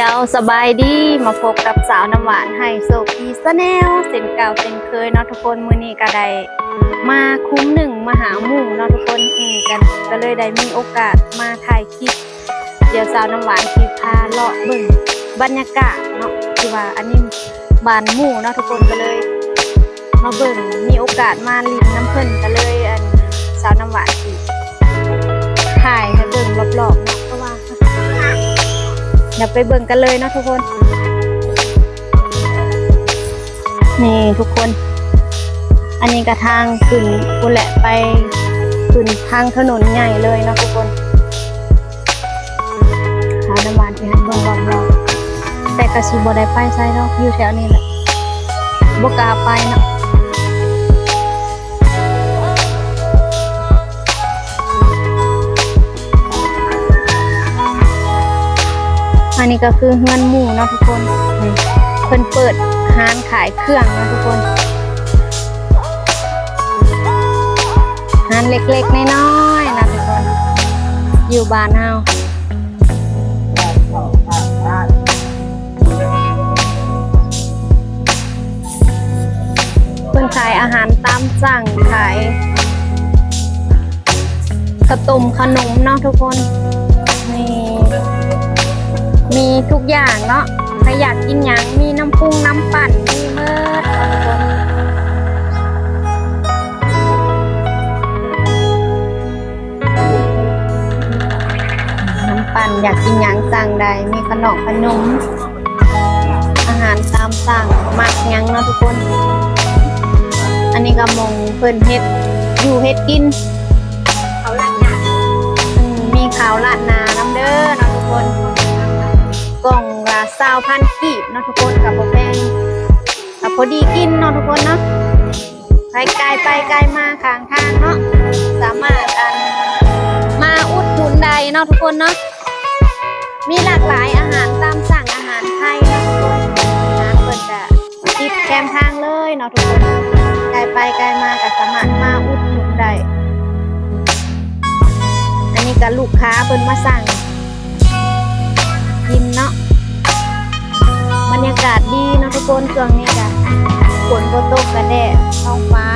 ເຈົ້າ ສະບາຍດີ ມາພົບກັບສາວນ້ຳຫວານໄຮໂຊພີຊາແນລ ເຊັ່ນເກົ່າເຊັ່ນເຄີຍເນາະທຸກຄົນ. ມື້ນີ້ກະໄດ້ມາຄຸ້ມໜຶ່ງມາຫາໝູ່ເນາະທຸກຄົນ. ອື ກະ ກະເລີຍໄດ້ມີໂອກາດມາຖ່າຍຄລິບ. ດຽວສາວນ້ຳຫວານຊິພາເລາະເບິ່ງບັນຍາກາດເນາະ ທີ່ວ່າອັນນີ້ບ້ານໝູ່ເນາະທຸກຄົນ. ກະເລີຍມາເບິ່ງ ມີໂອກາດມາຫຼິ້ນນຳເພິ່ນ ກະເລີຍ ອັນ ສາວນ້ຳຫວານຊິຖ່າຍໃຫ້ເບິ່ງລອບໆເນາະ ເພາະວ່າ ດຽວໄປເບິ່ງກັນເລີຍເນາະທຸກຄົນ. ນີ້ທຸກຄົນ ອັນນີ້ກະທາງຂຶ້ນພຸ້ນແຫຼະ ໄປຂຶ້ນທາງຖະໜົນໃຫຍ່ເລີຍເນາະທຸກຄົນ. ສາວນ້ຳຫວານຊິໃຫ້ເບິ່ງລອບໆ ແຕ່ກະຊິບໍ່ໄດ້ໄປໃສດອກ ຢູ່ແຖວນີ້ແຫຼະ ບໍ່ກ້າໄປເນາະ. ອັນນີ້ກະຄືເຮືອນໝູ່ເນາະທຸກຄົນ. ນີ້ ເພິ່ນເປີດຮ້ານຂາຍເຄື່ອງເນາະທຸກຄົນ ຮ້ານເລັກໆນ້ອຍໆເນາະທຸກຄົນ ຢູ່ບ້ານເຮົາ. ເພິ່ນຂາຍອາຫານຕາມສັ່ງ ຂາຍ ເຂົ້າຕົ້ມເຂົ້າໜົມເນາະທຸກຄົນ. ມີ ມີທຸກຢ່າງເນາະ ໃຜຢາກກິນຫຍັງ ມີນ້ຳປຸງນ້ຳປັ່ນ ມີໝົດເນາະທຸກຄົນ. ນ້ຳປັ່ນ ຢາກກິນຫຍັງສັ່ງໄດ້ ມີຂະໜອມຂະໜົມ ອາຫານຕາມສັ່ງ ມັກຫຍັງເນາະທຸກຄົນ. ອັນນີ້ກະໝ່ອງເພິ່ນເຮັດຢູ່ເຮັດກິນ ເຂົ້າລາດໜ້າ ອື ມີເຂົ້າລາດໜ້ານຳເດີເນາະທຸກຄົນ. ກ່ອງລະຊາວພັນກີບເນາະທຸກຄົນ ກະບໍ່ແພງ ກະພໍດີກິນເນາະທຸກຄົນເນາະ. ໃຜກາຍໄປກາຍມາຂ້າງທາງເນາະ ສາມາດ ອັນ ມາອຸດໜູນໄດ້ເນາະທຸກຄົນເນາະ. ມີຫຼາກຫຼາຍອາຫານຕາມສັ່ງ ອາຫານໄທເນາະທຸກຄົນ. ຮ້ານເພິ່ນກະຕິດແຄມທາງເລີຍເນາະທຸກຄົນ ກາຍໄປກາຍມາກະສາມາດມາອຸດໜູນໄດ້. ອັນນີ້ກະລູກຄ້າເພິ່ນມາສັ່ງ ກິນເນາະ. ບັນຍາກາດດີເນາະທຸກຄົນ ຊ່ວງນີ້ກະຝົນບໍ່ຕົກກະແດດ ທ້ອງຟ້າ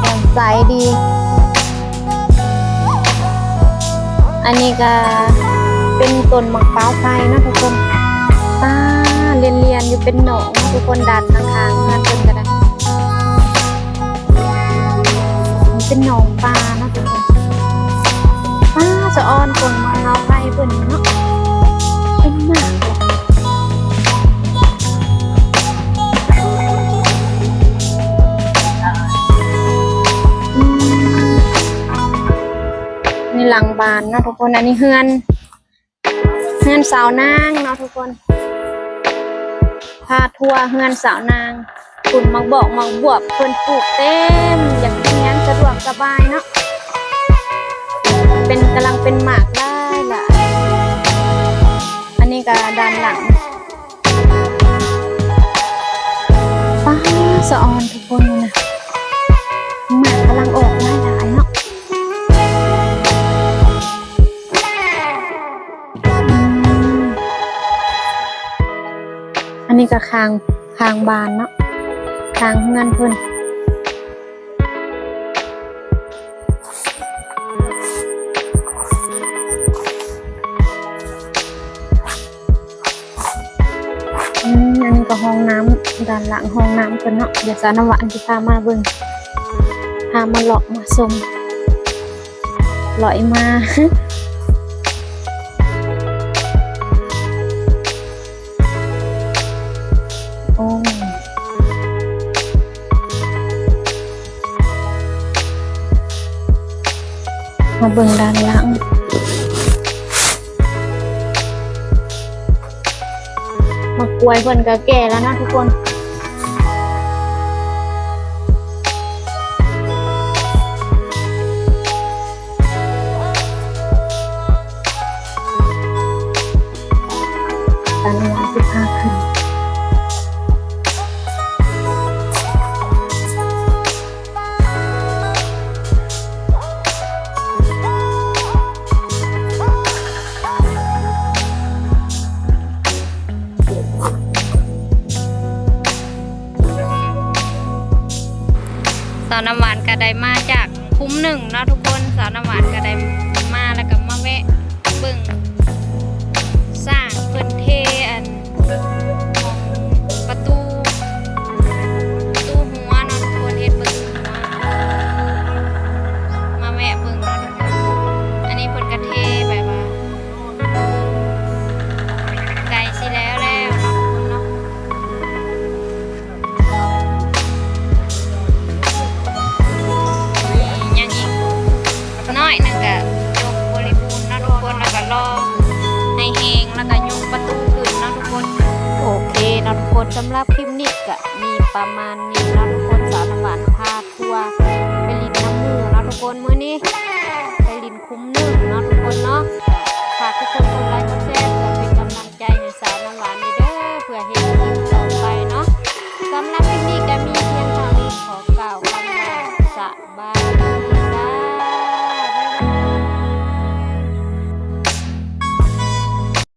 ແຈ່ມໃສດີ. ອັນນີ້ກະເປັນຕົ້ນໝາກພ້າວໄຟເນາະທຸກຄົນ ປາ ລຽນໆຢູ່ເປັນໜອງເນາະທຸກຄົນ ດ້ານຂ້າງໆເຮືອນເພິ່ນກະໄດ້. ເປັນໜອງປາເນາະທຸກຄົນ ປາ ສະອອນຕົ້ນໝາກພ້າວໄຟເພິ່ນເນາະ ເປັນໝາກແຫຼະ. ອືມ ນີ້ຫຼັງບ້ານເນາະທຸກຄົນ ອັນນີ້ເຮືອນ ເຮືອນສາວນາງເນາະທຸກຄົນ ພາທົວເຮືອນສາວນາງ. ປູກໝາກບອກໝາກບວບເພິ່ນປູກເຕັມ ຢາກກິນຫຍັງສະດວກສະບາຍເນາະ ເປັນ ກຳລັງເປັນໝາກຫຼາຍໆ. ອັນນີ້ກະດ້ານຫຼັງ ປາ ສະອອນທຸກຄົນ ນີ້ນະ ໝາກກຳລັງອອກຫຼາຍໆເນາະ. ອືມ ອັນນີ້ກະຂ້າງ ຂ້າງບ້ານເນາະ ຂ້າງເຮືອນເພິ່ນ. ອືມ ອັນນີ້ກະຫ້ອງນ້ຳ ດ້ານຫຼັງຫ້ອງນ້ຳເພິ່ນເນາະ. ດຽວສາວນ້ຳຫວານຊິພາມາເບິ່ງ ພາມາເລາະມາຊົມ ເລາະມາ ໂອ້ ມາເບິ່ງດ້ານຫຼັງ ໝາກກ້ວຍເພິ່ນກະແກ່ແລ້ວເນາະທຸກຄົນ. ຕາມມາສິບຫ້າຂຶ້ນ. ອ ສາວນ້ຳຫວານກໍໄດ້ມາຈາກຄຸ້ມໜຶ່ງເນາະທຸກຄົນ. ສາວນ້ຳຫວານກໍໄດ້ມາ ແລ້ວກໍມາແວະເບິ່ງຊ່າງເພິ່ນເທອັນ ປະຕູ ປະຕູຫົວເນາະທຸກຄົນ ເຮັດປະຕູຫົວ ມາແວະເບິ່ງເນາະທຸກຄົນ. ອັນນີ້ເພິ່ນກະເທແບບວ່າ ໃກ້ຊິແລ້ວແລ້ວເນາະທຸກຄົນເນາະ. ນີ້ຍັງອີກໜ້ອຍໜຶ່ງກະຈົບບໍລິບູນເນາະທຸກຄົນ ແລ້ວກະລໍໃຫ້ແຫ້ງ ແລ້ວກະຍົກປະຕູຂຶ້ນເນາະທຸກຄົນ. ໂອເຄເນາະທຸກຄົນ ສຳລັບຄລິບນີ້ກະມີປະມານນີ້ເນາະທຸກຄົນ. ສາວນ້ຳຫວານພາທົວໄປຫຼິ້ນນຳໝູ່ເນາະທຸກຄົນ ມື້ນີ້ໄປຫຼິ້ນຄຸ້ມໜຶ່ງເນາະທຸກຄົນເນາະ. ກະຝາກທຸກຄົນກົດໄລກົດແຊ ເພື່ອເປັນກຳລັງໃຈໃຫ້ສາວນ້ຳຫວານນີ້ເດີ ເພື່ອເຮັດຄລິບຕໍ່ໄປເນາະ. ສຳລັບຄລິບນີ້ກະມີພຽງເທົ່ານີ້ ຂໍກ່າວຄຳວ່າ ສະບາຍດີ.